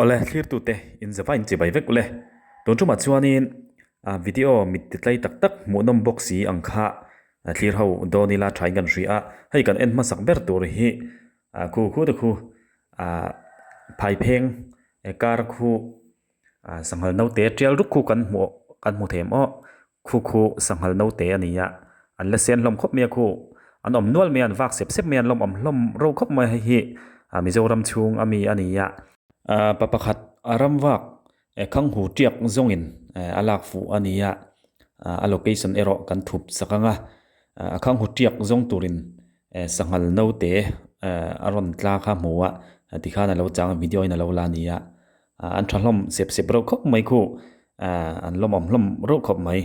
Awle thlirtute in zava in chibai vek ule. Tun tumah chuanin video mit ti tlai tak tak hmuhnawm bawk si ang kha thlir ho dawn ila thain kan hria a. Hei kan en hmasak ber tur hi khu khu te khu phaipheng kar khu sanghal naute tial ruk khu kan hmuh kan hmu thei em aw. Khu khu sanghal naute a ni a, an la sen hlawm khawp mai a khu. An awm nual mai a, an vak sep sep mai a, an lawm awm hlawm ro khawp mai a hei hi Mizoram chhung a mi a ni a. Pa pakhat a ram vak Khanghu tiak zawngin a lak fuh a ni a, a location erawh kan thup sak ang a, a Khanghu tiak zawng turin sanghal naute a rawn tla kha hmu a, tikhan a lo chang a video in a lo la a ni a. An tha hlawm sep sep reuh khawp mai khu an lawmawm hlawm reuh khawp mai.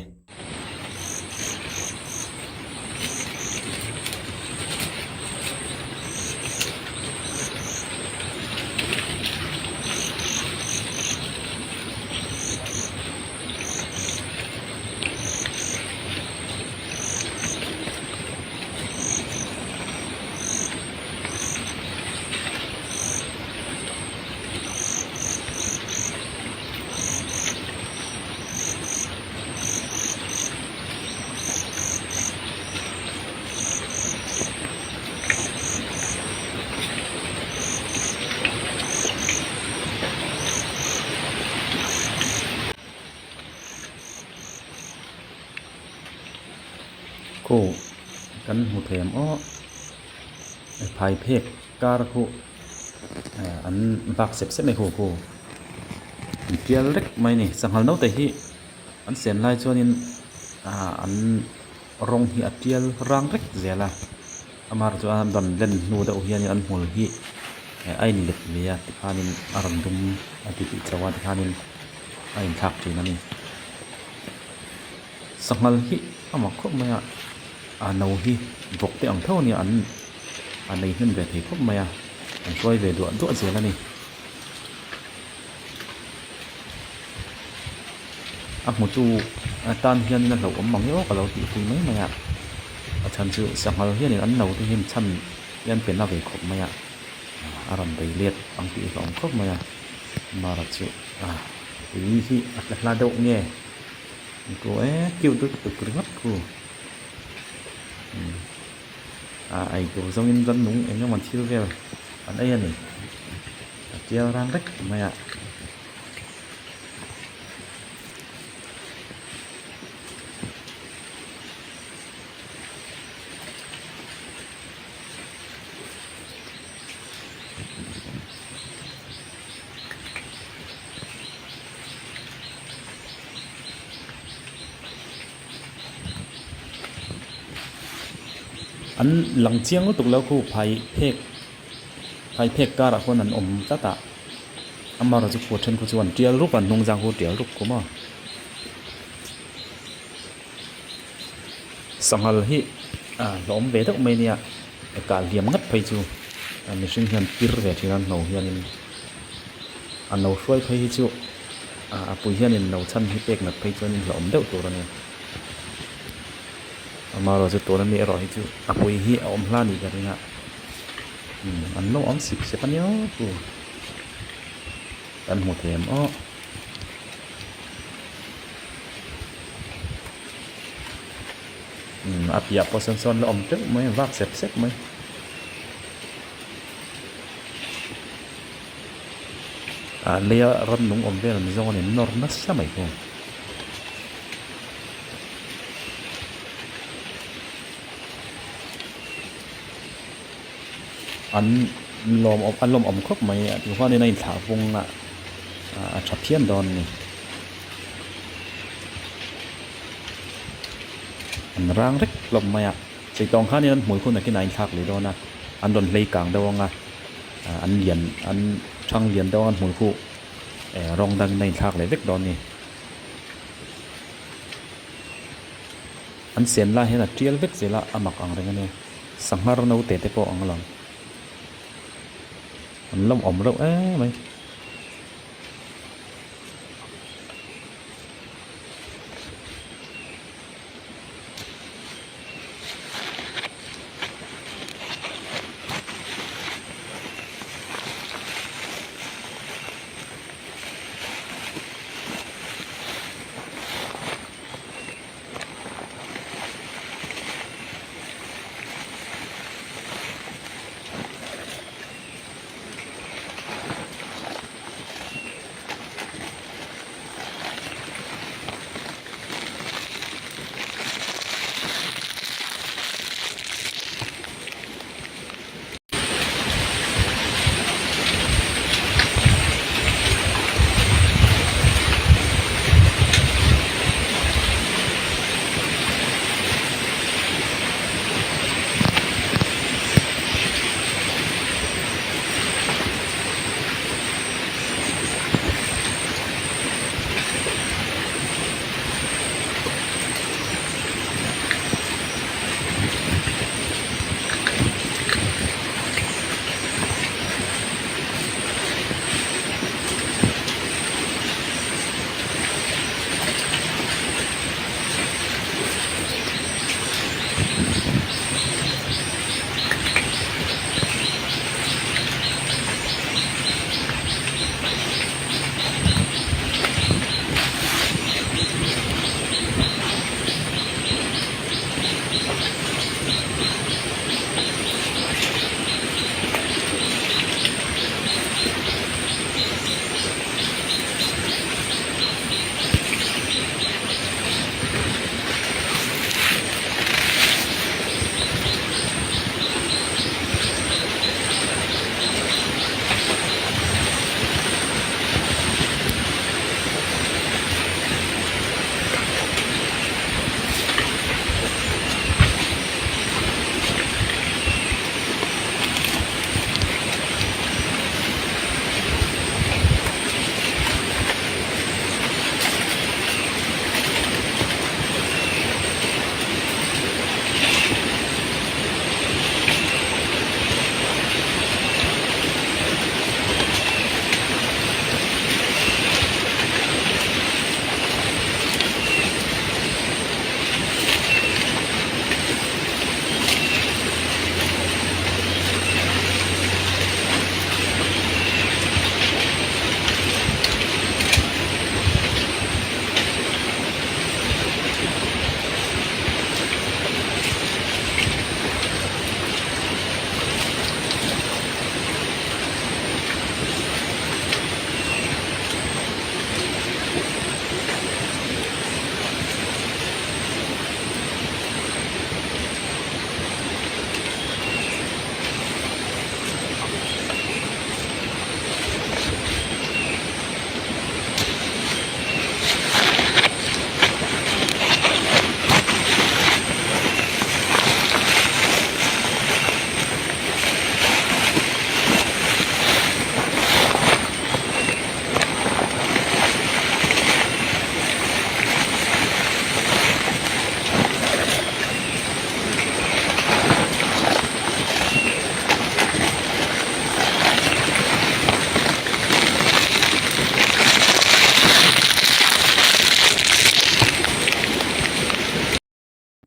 Khu kan hmu thei ang aw phaiphek kar khu. An vak sep sep mai khu khu an tial rek mai a ni sanghal naute hi an sen lai chuanin ah an rawng hi a tial rang vek zel a amaherawhchu chuan an rawn len hnu deuh hianin an hmul hi a inlet mai a tikhanin a rawn dum a ti tih chauh a tikhanin a inthlak thin a ni sanghal hi a mak khawp mai a a no hi vawk te ang tho a nia an. A nei hnem ve thei khawp mai a, an hruai ve duah duah zel a ni. A hmutu tan hianin a hlauhawm mang emaw ka lo tihpui mai mai a, a chhan chu sanghal hianin an naute hian chhan hian pe na ve khawp mai a, a rawn bei let ang tih hlauhawm khawp mai a, mara chu tui hi a tla hla deuh nge ni ko e cute lutuk ringawt khu. Ah ei tur zawngin rannung eng emaw thil vel an ei a ni a tial ran vek mai a. An lang chiang lutuk lo khu phai phek phai phek karah khuan an awm tlat a amaherawh chu khuh then khu chu an tial rup a an hnung zang khu tial rup khum a sanghal hi ah hlawm ve deuh mai a nia kah hliam ngat phei chu mihring hian pir ve thin a an hno hianin a no hruai phei hi chu. A pui hianin no chhan hi pek nat phei chuan hlauhawm deuh tur a ni. Amaherawh chu tuna mi erawh hi chu a pui hi a awm hla a nih ka ring a, umm an lo awm sip sep a nia chu kan hmu thei em aw. Umm a piah pawh sawn sawn la awm teuh mai a vak sep sep mai. Ah leia rannung awm vel an zawng a ni nawr nasa mai thung. An lawm awm an lawm awm khawp mai a tichuanin a inthlah vung a a tha phian dawn a ni. An rang rek hlawm mai a chei tawng khanin an hmui hunah khian a inthlak leh dawn a an rawn hlei kang deuh ang a. An lian an thang lian deuh a an hmul khu eh rawng dangin a inthlak leh vek dawn a ni. An sen lai hian a tial vek zel a a mak ang reng a nia sanghar naute te pawh ang a lang. An lawmawm reuh em mai.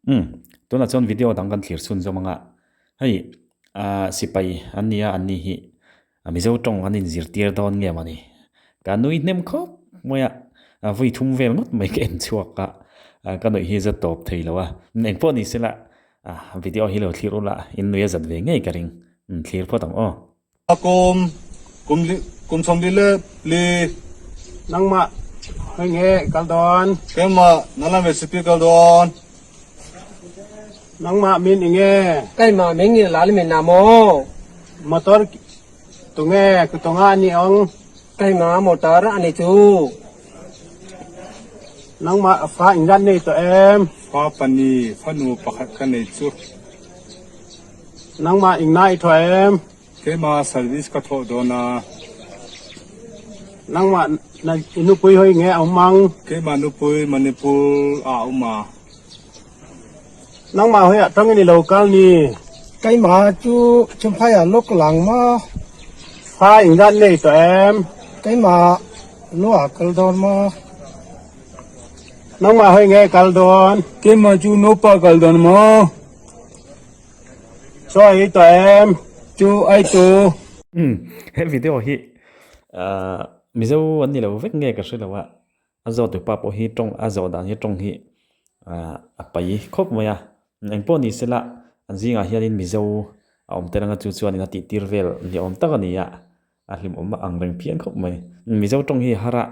Umm tunah chuan video dang kan thlir chhun zawm anga hei ah sipai an nia an ni hi Mizo tawng an inzirtir dawn nge mawni ka nui hnem khawp mai a vui thum vel ngawt mai ka en chhuak a ka nuih hi za tawp thei lo a engpawh ni sela video hi lo thlir ula in nui a zat ve ngei ka ring thlir phawt ang aw. Kum kum kum sawmli le li. Nangmah hei nge kal dawn. Keimah nalam ve sipi kal dawn. Nangmah min i nge. Keimah min nge lal min na maw. Motor tunge kutunga a ni ang. Keimah motor a ni chu. Nangmah fa inzat nei tawh em? Fa pani fanu pakhat ka nei chu. Nangmah ingna i thawh em? Keimah service ka thawh dawn a. Nangmah na i nupui hawi nge a awm ang? Keimah nupui Manipur ah a awm a. Nangmah hawi ah tangin i lo kal ni? Keimah chu Champhai ah lawk lang maw? Fa ingzat nei tawh em? Keimah lu ah kal dawn maw? Nangmah hawi nge kal dawn? Keimah chu Nopa kal dawn maw? Chaw ei tawh em? Chu ai tu. Umm he video hi ahh Mizo an ni lo vek nge ka hre lo a, a zawt tupa pawh hi tawng a zawh dan hi tawng hi ahh a pai khawp mai a, engpawh ni sela an zingah hianin Mizo a awm tel anga chu chuanin a tih tir vel ni awm tak a ni a, a hlimawm ang reng phian khawp mai. Mizo tawng hi a har a,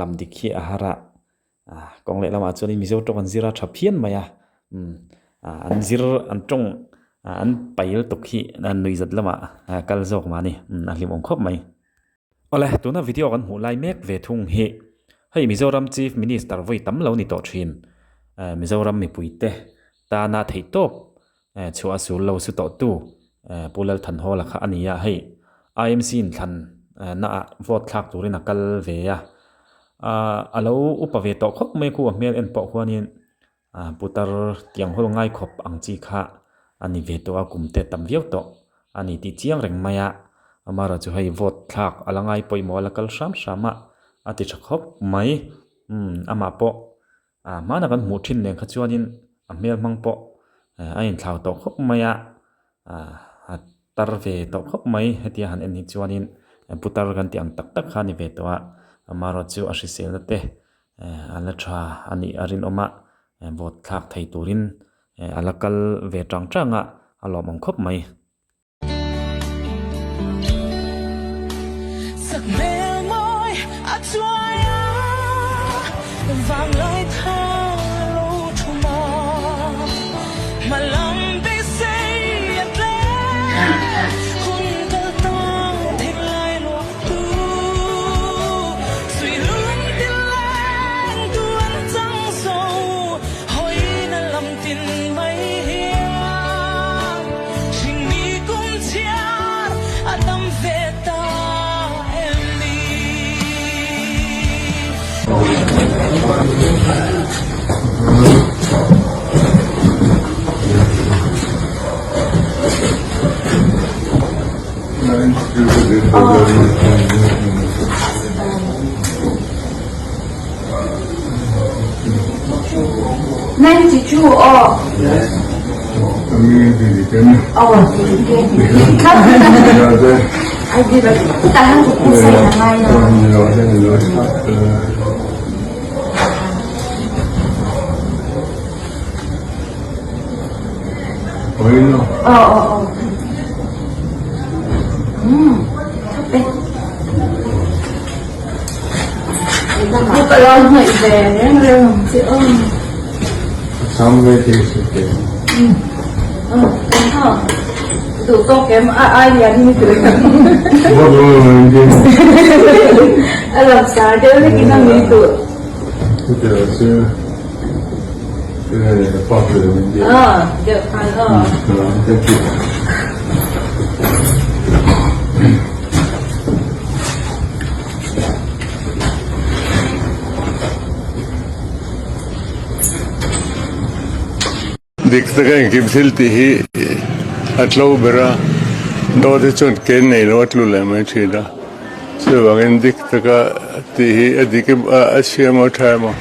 lam dik hi a har a. Kawng leh lamah chuanin Mizo tawng an zir a tha phian mai a, an zir an tawng an pail tuk hi an nuihzat lamah kal zawk mah a ni, a hlimawm khawp mai. Awle, tuna video kan hmuh lai mek ve thung hi hei Mizoram Chief Minister vawi tam lo ni tawh thin, Mizoram mipuite tana theihtawp chhuah a sul lo su tawh tu Pu Lalthanhawla kha a ni a, hei IMC in thlan na ah vote thlak turin a kal ve a, a lo upa ve tawh khawp mai khu a hmel en pawh khuanin putar tiang hawl ngai khawp ang chi kha a ni ve tawh a, kum te tam viau tawh a ni tih chiang reng mai a, amaherawhchu hei vote thlak a la ngai pawimawh a la kal hram hram a, a ti tha khawp mai, amah pawh A hmana kan hmuh thin nen kha chuanin a hmel hmang pawh a inthlau tawh khawp mai a, a tar ve tawh khawp mai hetia han en hi chuanin putar kan tih ang tak tak kha a ni ve tawh a, amaherawh chu a hriselna te a la tha a nih a rinawm a, vote thlak thei turin a la kal ve tang tang a, a lawmawm khawp mai. Dik taka engkim thil tih hi a tlo ber a, dawt hi chuan ken nei lo a tlu leh mai thin a, chuvangin dik taka tih hi a dik em a chhia emaw a tha emaw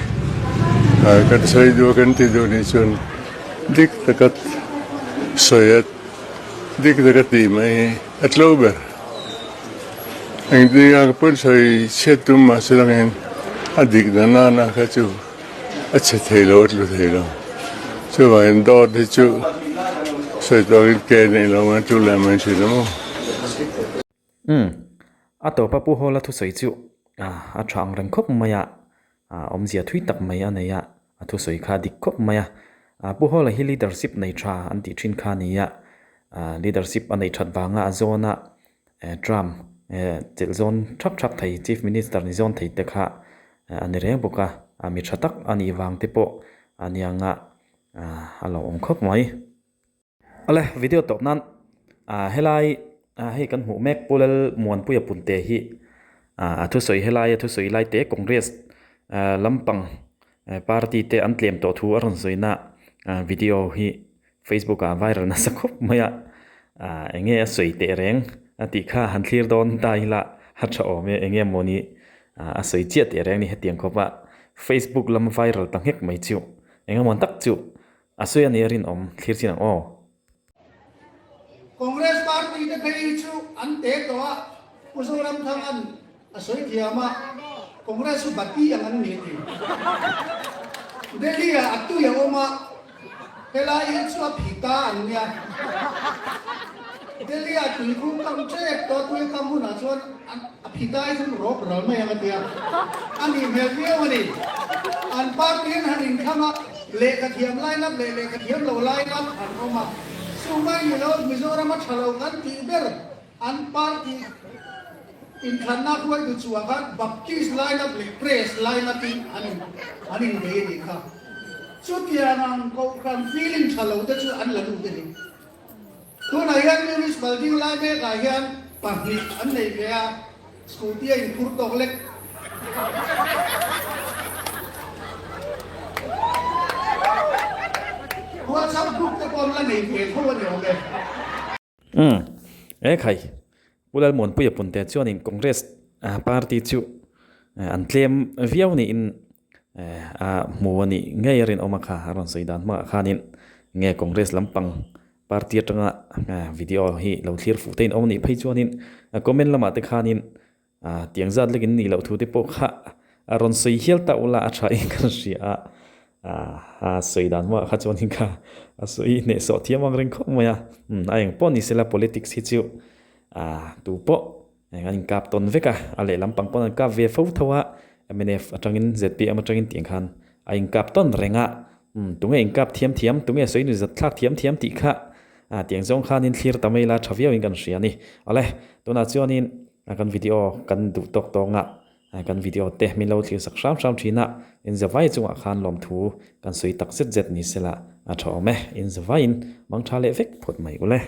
kan sawi duh a kan ti duh nih chuan. Dik taka sawi a, dik taka tih mai hi a tlo ber. Engtin nge pawn sawi chhiat tum mahse langin a dik na nana kha chu a chhe thei lo, a tlu thei lo. Chuvangin dawt hi chu sawi tawkin ke neih lo mai, tlu leh mai thin a maw? Umm, a tawpa Pu Hawla thusawi chu a tha ang reng khawp mai a, awmzia thui tak mai a nei a, a thusawi kha a dik khawp mai a. Pu Hawla hi leadership nei tha an tih thin kha a ni a, leadership a neih that vanga a zawn a, Trump chelh zawn thap thap thei Chief Minister ni zawn thei te kha a ni reng bawk a, mi tha tak a nih vang te pawh a niang a, a lo awm khawp mai. Awle video tawp nan helai hei kan hmuh mek Pu Lalmuanpuia Punte hi a thusawi helai a thusawi lai te Congress lampang party te an tlem tawh thu a rawn sawi na video hi Facebook ah viral nasa khawp mai a eng nge a sawi teh reng a tih kha han thlir dawn ta ila a tha awm e eng nge mawni a sawi chiah teh reng a ni hetiang khawp a Facebook lam viral ta nghek mai chu eng emaw tak chu A sawi a nia rinawm thlir chin ang aw. Congress party te phei hi chu an te tawh a, Pu Zoramthanga'n a sawi thiam a, Congress chu bati ang an ni ti. Delhi ah a tui a awm a, helai hi chu a phi ta an nia. Delhi ah tui khu kam ṭep tawh a, tui a kam hunah chuan a phi ta hi chu rawp ral mai ang a tia. A nih hmel viau a ni. An party an han inthlang a. Lehkha thiam line up leh lehkha thiam lo line up an awm a, chumai ni lo Mizoram a tha lo kan tih ber an party inthlanna hruaitu chhuah khan Baptist line up leh Press line up in an in an inbei a nih kha. Chutiang ang kohhran feeling tha lo te chu an la lut a ni. Tunah hian Municipal ding lai mekah hian pahnih an nei ve a, scooty a inphur tawk lek. WhatsApp group te pawh an la nei ve tho a ni awm e. Umm, e khai, Pu Lalmuanpuia Punte chuanin Congress party chu an tlem viau niin a hmu a nih ngei a rinawm a kha a rawn sawi dan hmangah khanin nge Congress lampang party atanga video hi lo thlir fuh te in awm a nih phei chuanin comment lamah te khanin tiang zat lekin nih loh thu te pawh kha a rawn sawi hial ta ula a tha in ka hria a a sawi dan hmangah kha chuanin kha a sawi hnehsawh thiam ang reng khawp mai a a eng pawh ni sela politics hi chu tu pawh Eng an inkap tawn vek a, a lehlam pang pawn an kap ve fo tho a, mnf atangin zpm atangin tih ang khan a inkap tawn reng a, umm tunge inkap thiam thiam, tunge sawi nu zat thlak thiam thiam tih kha ah tiang zawng khanin thlir ta mai la tha viauin kan hria a ni. Awle, tunah chuanin kan video kan duh tawk tawng a, kan video te min lo thlir sak hram hram thin a, inzavai chungah khan lawmthu kan sawi tak zet zet ni sela a tha awm e, inzavaiin mangtha leh vek phawt mai ule.